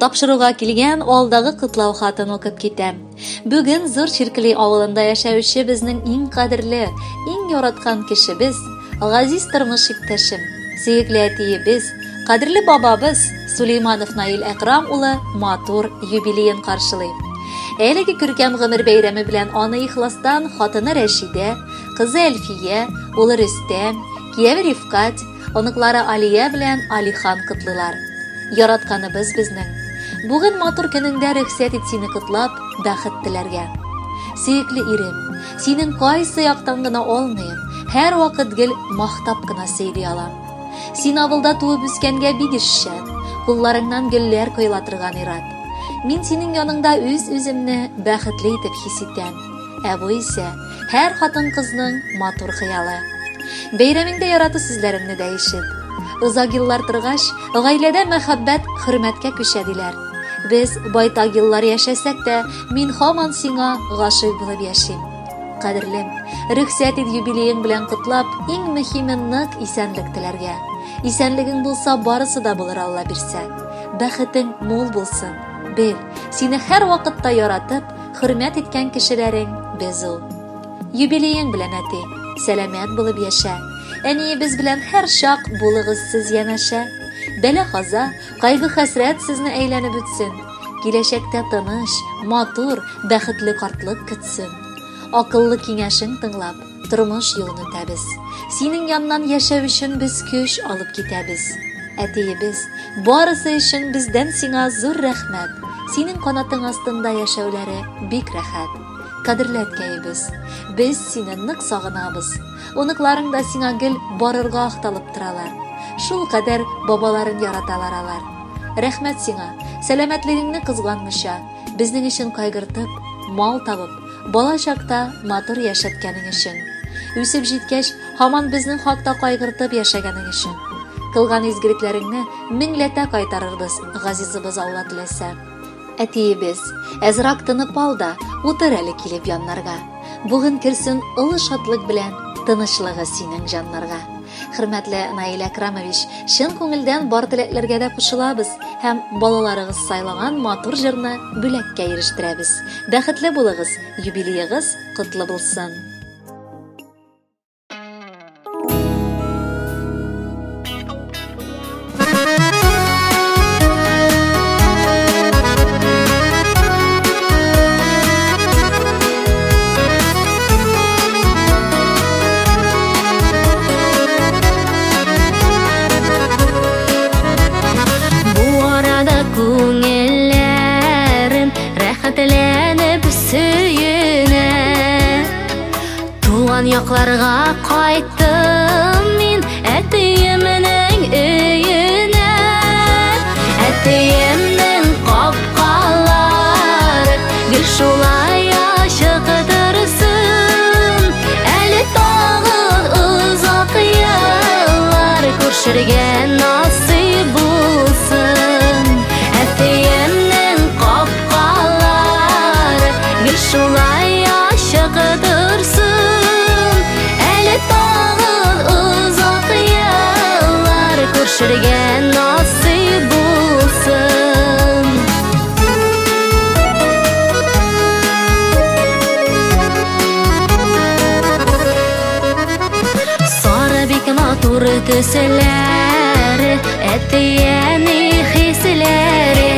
Тапшыруга килгән алдагы котлау хатын укып китәм. Бүген Зур Чиркли авылында яшәүче безнең иң кадерле, иң яраткан кешебез, газиз тормыш иптәшем, сөекле әтиебез, кадерле бабабыз Сулейманов Наил Әкрам улы матур юбилеен каршылый. Әлеге күркәм гомер бәйрәме белән аны ихластан хатыны Рәшидә, кызы Әлфия, улы Рөстәм, кияве Рифкать, оныклары Алия белән Алихан котлыйлар. Яратканыбыз безнең. Бүген матур көнеңдә рөхсәт ит сине котлап, бәхет теләргә. Сөекле ирем, синең кайсы яктан гына алмыйм, һәрвакыт гел мактап кына сөйли алам. Син авылда туып үскәнгә бик эшчән, кулларыңнан гөлләр коела торган ир-ат. Мин синең яныңда үз-үземне бәхетле итеп хис итәм. Ә бу исә һәр хатын-кызның матур хыялы. Бәйрәмеңдә ярату сүзләремне дә ишет. Озак еллар торгач, гаиләдә мәхәббәт хөрмәткә күчә диләр. Без байтак еллар яшәсәк тә, мин һаман сиңа гашыйк булып яшим. Кадерлем, рөхсәт ит юбилеең белән котлап, иң мөһиме нык исәнлек теләргә. Исәнлегең булса, барысы да булыр Алла бирсә. Бәхетең мул булсын. Бел, сине һәрвакытта яратып, хөрмәт иткән кешеләрең без ул. Юбилеең белән, әти, сәламәт булып яшә. Әниебез белән һәр чак булыгыз сез янәшә. Бәла-каза, кайгы-хәсрәт сезне әйләнеп үтсен. Киләчәктә тыныч, матур, бәхетле картлык көтсен. Акыллы киңәшең тыңлап, тормыш юлын үтәбез. Синең яннан яшәү өчен без көч алып китәбез. Әтиебез, барысы өчен бездән сиңа зур рәхмәт. Синең канатың астында яшәүләре бик рәхәт. Кадерле әткәебез, без сине нык сагынабыз. Оныкларың да сиңа гел барырга ахталып торалар. Шул кадәр бабаларын яраталар алар. Рәхмәт сиңа, сәламәтлегеңне кызганмыйча, безнең өчен кайгыртып, мал табып, бала чакта матур яшәткәнең өчен. Үсеп җиткәч, һаман безнең хакта кайгыртып яшәгәнең өчен. Кылган изгелекләреңне меңләтә кайтарырбыз, газизыбыз Алла теләсә. Әтиебез, әзрак тынып ал да, утыр әле килеп яннарга. Бүген керсен олы шатлык белән тынычлыгы синең җаннарга. Хөрмәтле Наил Әкрамович, чын күңелдән бар теләкләргә дә кушылабыз һәм балаларыгыз сайлаган матур җырны бүләккә ирештерәбез. Бәхетле булыгыз, юбилеегыз котлы булсын! Бу арада күңелләрем рәхәтләнеп сөенә. Туган якларга кайттым мин әтиемнең өенә. Әтиемнең капкалары гел шулай ачык торсын. Әле тагын озак еллар күрешергә насыйп булсын. Әтиемнең капкалары гел шулай ачык торсын. Әле тагын озак еллар күрешергә насыйп булсын. Сары бик матур төсләре, әти-әни хисләре.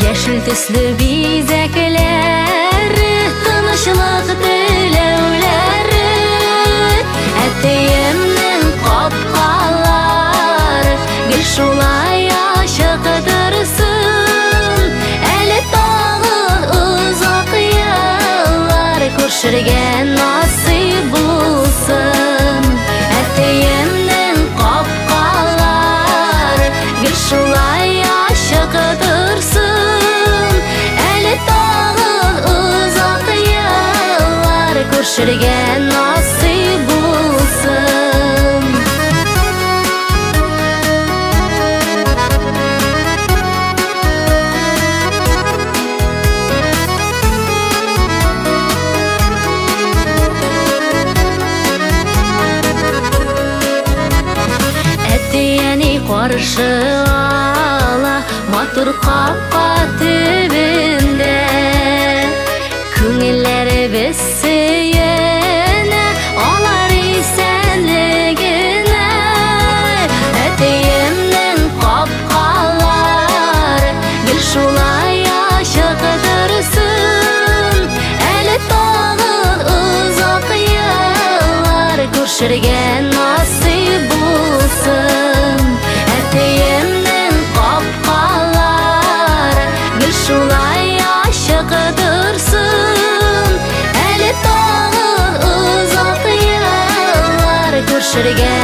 Яшел төсле бизәкләре, тынычлык теләүләре. Әтиемнең капкалары гел шулай ачык торсын. Әле тагын озак еллар күрешергә насыйп булсын. Әтиемнең капкалары гел шулай ачык торсын. Әле тагын озак еллар күрешергә насыйп булсын. Әти-әни каршы ала Матур капка төбендә Күңелләребез сөенә, алар исәнлегенә. Әтиемнең капкалары гел шулай ачык торсын. Әле тагын озак еллар күрешергә насыйп булсын. Әтиемнең капкалары гел шулай ачык торсын. Әле тагын озак еллар күрешергә